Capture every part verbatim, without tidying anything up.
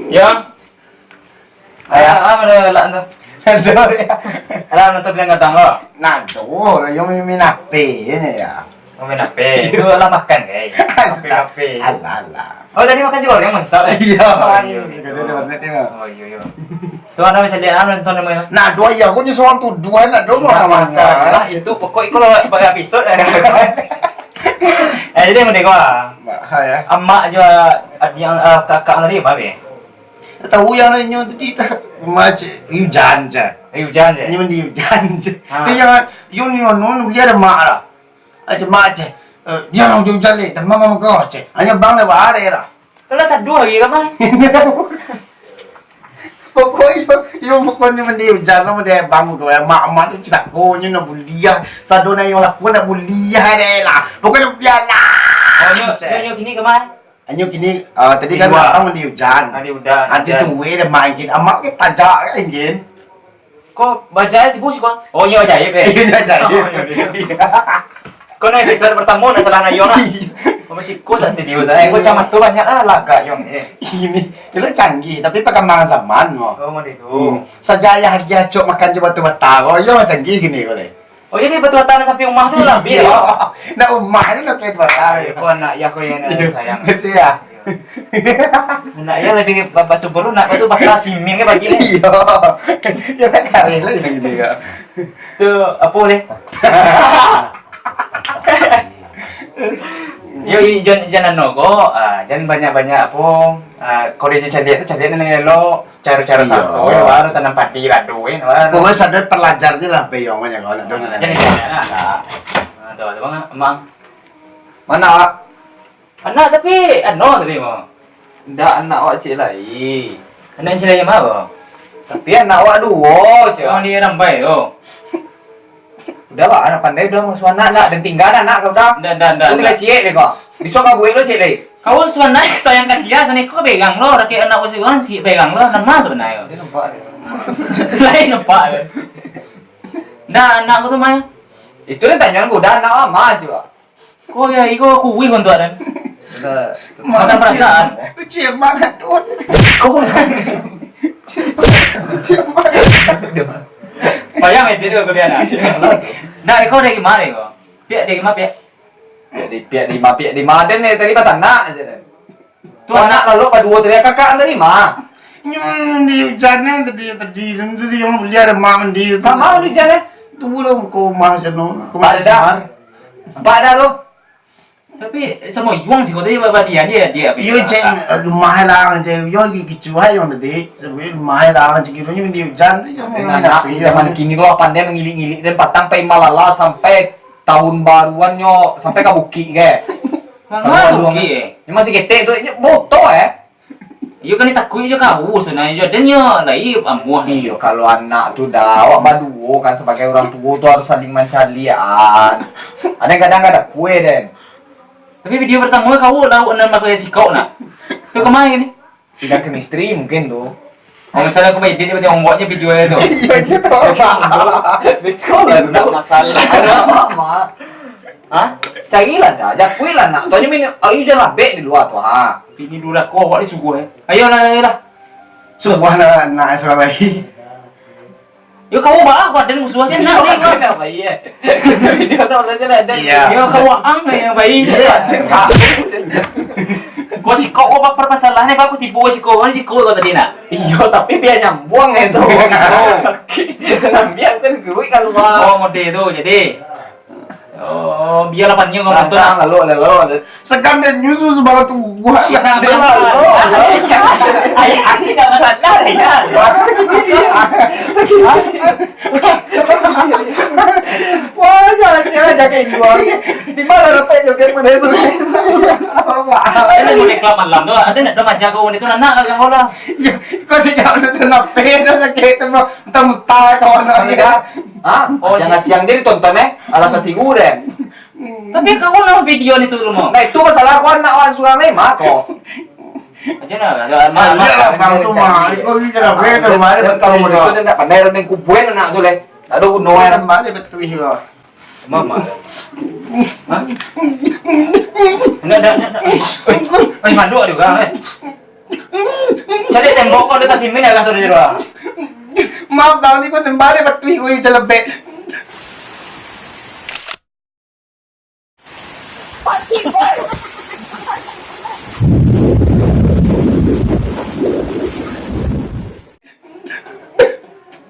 Yo. Ayah, ah, mana galak tu? Aduh, ya. Alah, nonton film gadang lo. Nah, tu, yo main H P nyo, ya. Oh, main H P. Itu lah makan, guys. H P, H P. Alah, alah. Oh, tadi makan nasi goreng masak? Iya, oh, iya, iya. Sudah ada warnet, ya. Oh, iya, iya. Tu, anda bisa lihat, ah, nonton namanya. Nah, tu, ayah, aku nyo sorang tu, dua anak dong. Nah, masalah itu, pokok iko lah, banyak episode, ya. Eh, jadi, mending gua. Mak, ha, ya. Amak juga, yang, eh, kakak tadi, apa, be? Tahu yang inyo tadi tak? Macam hujan je. Eh, hujan je? Inyo mandi hujan je. Ha. Tu yang, yo ni, anu, beli ada mak lah. Aje mak je. Eh, dia orang hujan-hujan ni, dan mama kau je. Hanya bang dah bahari lah. Kalau tak dua hari kan, Bang? Pokoknya, yo, pokoknya mandi hujan lah, mandi bang tu. Mak-mak tu celako, nyo nak buliah. Sado nak yo lakukan nak buliah deh lah. Pokoknya buliah lah. Oh, nyo, nyo, nyo kini kemana? Anyo kini, ah, tadi kan abang mandi hujan. Mandi hujan, hujan. Nanti tuwe dah main gin. Amak ke tajak kan gin? Ko bajai tibo siko? Oh, iyo bajai, be. Iyo, bajai. Oh, iyo, iyo. Ko na episode pertamo na salah na iyo lah. Iyo. Ko masih ko sak studio dah. Eh, ko kacamato banyak lah, lagak iyo. Eh. Ini, itulah canggih, tapi perkembangan zaman mo. Oh, model tu. Hmm. Saja ayah dia acok makan je batu bata. Oh, iyo canggih gini ko deh. Oh, jadi batu bata sampai rumah tu lah, Bil? Iyo. Nak rumah ni nak batu bata. Ko anak ayah ko yang sayang. Mesti ya. Anak ayah lebih ba-, basubur nak tu bata simin ke bagi ni. Iyo. Iyo kan kareh lah gini-gini ka. Tu apo leh? Yo, i-, jan, jan anu ko, ah, jan banyak-banyak apo, ah, kalau jan caliak tu, caliak nan elok, caro-caro santo, baru tanam padi, lado, eh, baru. Pokoknya sadar pelajar je lah, beyong banyak kalau nak. Jadi, lah. Ah, tu, tu, Bang, Mang. Mana, Wak? Anak tapi, anu, tadi, Mang. Ndak, anak awak ciek lai. Anak ciek lai ma, Bang? Tapi anak awak duo, cek. Urang di Rambai tu. Udah, Bang, anak pandai udah mangasuah anak, nak, dan tingga anak kau dah. Ndak, ndak, ndak, ndak. Kau tingga ciek deh kau. Bisuak kau buek lo ciek lai. Kau suanai sayang kasiah, suanai kau pegang lo, rakyat anak usia urang si pegang lo, nama sebenarnya? Dia nampak dia. Lain nampak dia. Ndak, anak kau tu, Mai. Itu dia tanya aku, dah anak mama coba. Ko ya, iko kuih untuk adan. Mana perasaan? Lucu yang mana tu? Ko. Lucu yang mana? Payah main dia kuliah nak. Nah, iko dari mana iko? Piak dari mana, piak? Piak di, piak di ma, piak di ma. Den dari tadi batanak aja, Den. Tu anak lalu baduo tadi, kakak tadi ma. Nyo mandi hujan tadi, tadi, dan tadi yang beli ada mak mandi tu. Mak ma mandi hujan, eh? Tu belum ke rumah sana, ke rumah Semar. Nampak dah tu. Tapi samo Yuang sih, kau tadi badian dia, dia. Iyo, cek, rumah lah, cek, yo, kicuah yang tadi, sampai rumah lah, cek, kironyo mandi hujan tu, yang anak zaman kini tu pandai mangilik-ngilik, dan patang pai malala sampai tahun baruan nyo, sampai ka bukik ke. Mano bukik, eh? Ini masih ketek tu, ini motor, eh. Iyo kan ditakuik jo kau sebenarnyo, dan nyo lai amuah. Iyo, kalau anak tu dah, awak baduo kan sebagai urang tuo tu harus saling mancaliakan. Ada kadang kada kue, Den. Tapi video pertamo kau lah nan pakai sikok nak. Tu kemai ni? Tidak chemistry mungkin tu. Kalau misalnya aku edit, dia tiba-tiba video tu. Iyo, gitu. Beko lah tu, ndak masalah. Ada apa, Mak? Hah? Carilah dah, japuilah nak. Tu aja min-, ayo jangan labek di luar tu, ha. Bini durako awak ni sungguh, eh. Ayolah, ayolah. Sungguh nak, nak surang lai. Yo, kau bah, badan musuh aja nak ni. Video tu saja lah, ada. Iya. Yo, kau ang yang baik. Iya. Ko siko ko, apa permasalahan ko? Ko tibo siko ko, siko ko tadi nak. Iyo, tapi bia nyambuang itu. Nyambuang kan geruik kalua. Oh, mode tu jadi. Oh, bialah panjang kau nonton. Tantang lalu, lalu, lalu. Segan dan nyusu sebarang tu gua. Siapa dia masalah? Lalu, lalu. Ayah, ayah, tidak masalah, ya. Wah, salah siapa jaga gua. Di mana letak joget pada itu? Ada mau reklame malam tu, ada nak remaja kau ni tu, nak agak kau lah. Ya, kau sejak dulu tu ngapain tu sakit tu, bro? Entah muntah kau nak ni dah. Ha? Oh, siang-siang je ditonton, eh. Alah tatigu deh. Tapi kau lah video ni tu, Rumo. Nah, itu masalah kau anak orang surang ni, mah kau. Aja lah, ada anak. Aja lah, bang tu, mah. Kau ni kena beda, mah. Kalau mau itu, dia nak pandai, dia main kubuan anak tu, leh. Tak ada guna, eh. Tambah dia betul, bro. Mama. Hah? Enggak, enggak, enggak. Oi, oi, manduk juga, eh. Cari tembok kau dekat sini, agak sudah di luar. Maaf, bang, ni kau tembak dia betul, oi, celebek.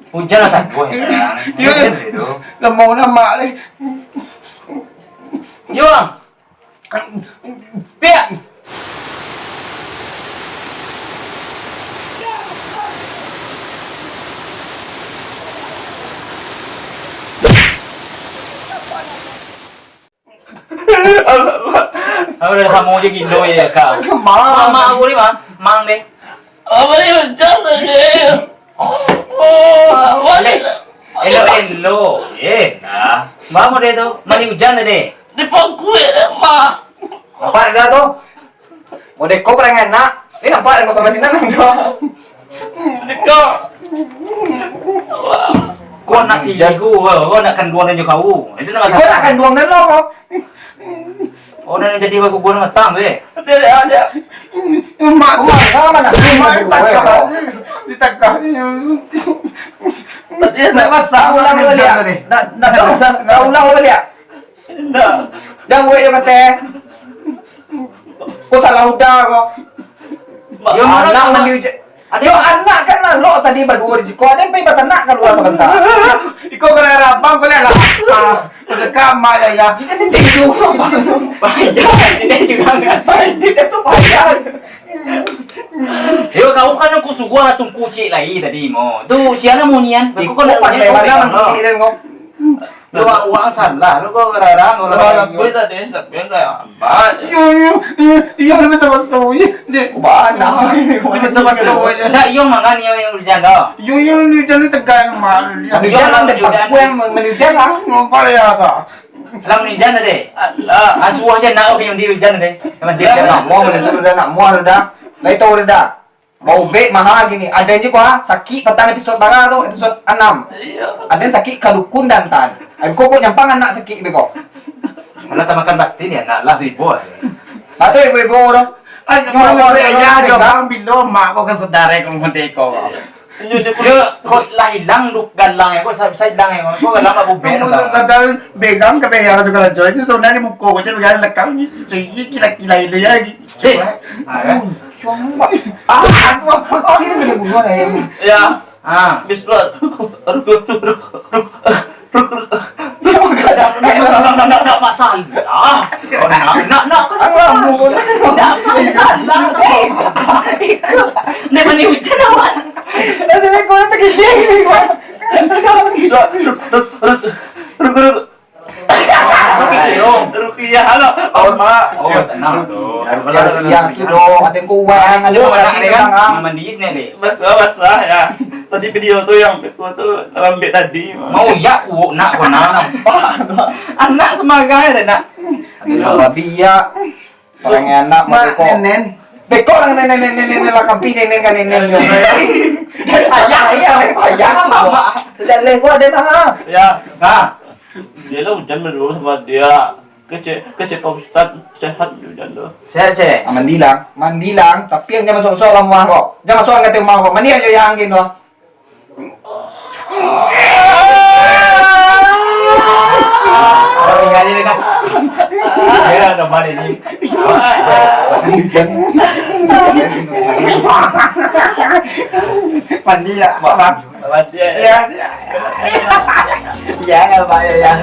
Hujan lah tak boleh. Yo, lemah nama ni. Yo, Bang. Piak. Aku udah samo je gilo ya, Kak. Mang. Mama aku ni, Mang. Mang deh. Apa ni, hujan tadi? Oh, apa ni? Elok, elok. Eh, nah. Bangun deh tu. Mandi hujan tadi. Di pangkuan, Mak. Apa dah tu? Model kau perangai anak. Ni nampak dengan saudara sinan tu. Deka. Kau nak tiga, kau nak kanduang dan juga kau. Itu nama kau nak kanduang dan lo kau. Oh, nak jadi baku gua matang tu, eh. Dia, dia, dia. Mak, mak, mak, mana? Mak, ditakah. Ditakah. Tapi nak masak ulang balik. Nak, nak masak, nak ulang balik. Indak. Jan buek jo kateh. Ko salah uda ko. Yo, anak mandi ujan. Yo, anak kan lalok tadi baduo di siko. Ado pai batanak kalua sabanta. Iko gara-gara abang ko lah. Ah, cakap amak yo, yo. Kan dia tinju. Payah, dia juga kan. Dia tu payah. Yo, kau kan aku suruah tungku cik lai tadi, mo. Tu, siapa mau nian? Iko kan pandai bana mangkik den ko. Lu, wak, wak salah, lu kok ngararang, lu. Lah, lah, lagi. Tapi yang kayak apa? Iyo, iyo, iyo, iyo, lu bisa masuk, iyo, dek. Bana. Lu bisa masuk, iyo. Ndak, iyo, mangan, iyo, yang hujan dah. Iyo, iyo, lu hujan, lu tegang, mah. Iyo, hujan, lah, lah, depan hujan. Aku yang men-, hujan, lah. Ngomong ya, kak. Lah, hujan tadi. Alah. Asuh aja, nak, yang di hujan tadi. Sama dia. Lah, nak mau, udah, udah, nak mau, udah. Lah, itu udah dah. Baubek maha gini. Ado juo, ah, sakik patang episod bara tu, episod anam. Iyo. Ado sakik kalukun dan tan. Ai, kok, kok nyampang anak sakik beko. Alah tamakan batin yo, nak lah ribo. Ado ibo-ibo tu. Ai, kalau ado aja, bang, bilo mak ko kasadar ko mode ko. Iyo, iyo. Yo, kok lah ilang duk galang yo, kok sa-, bisa ilang yo, kok galang baubek. Kamu sadar, begang ka begang tu kalau coy. Itu sabananyo muko ko, coy, begang lekang ni, coy, kila-kila itu yo. Eh. Ah, kan? Suang, Pak. Ah, aduh, aduh, ini boleh bunuh, eh. Ya. Ah. Bis, Pak. Aduh, aduh, aduh, aduh, aduh. Ndak, ndak, ndak, ndak masalah. Oh, ndak, ndak, ndak masalah. Ndak masalah. Ndak mandi hujan, awak. Rasanya kau tergigit, Pak. Bis, Pak. Aduh, aduh, aduh, aduh. Rukiah, halo. Oh, Mak. Oh, tenang tu. Rukiah, rukiah tu doh. Ada kuat, ada kuat, anak dia, kan? Mandi sini, Dek. Basah, basah, ya. Tadi video tu yang tu, tu lambek tadi. Mau ya, nak, kau nak. Anak semangat ada, nak. Aduh, babi, ya. Parangai anak, Mak, mah, beko. Nenen. Beko lah, nenen, nenen, nenen lah, kampi, nenen, kan, nenen, yo. Ayah, ayah, ayah, ayah. Sudah leh, gua ada, nah. Ya. Ha. Dia lah hujan dulu sama dia. Kecek, kecek Pak Ustad, sehat hujan tu. Sehat, Cek? Ah, mandi lah. Mandi lah. Tapi yang jangan masuk-masuk lah rumah kok. Jangan masuk angin rumah kok. Mandi aja yang angin tu. Tinggal dia kan. Dia dah balik ni. Mandi ya, Bang. Mandi ya. Ya, ya. Ya, ya, Pak, ya, ya.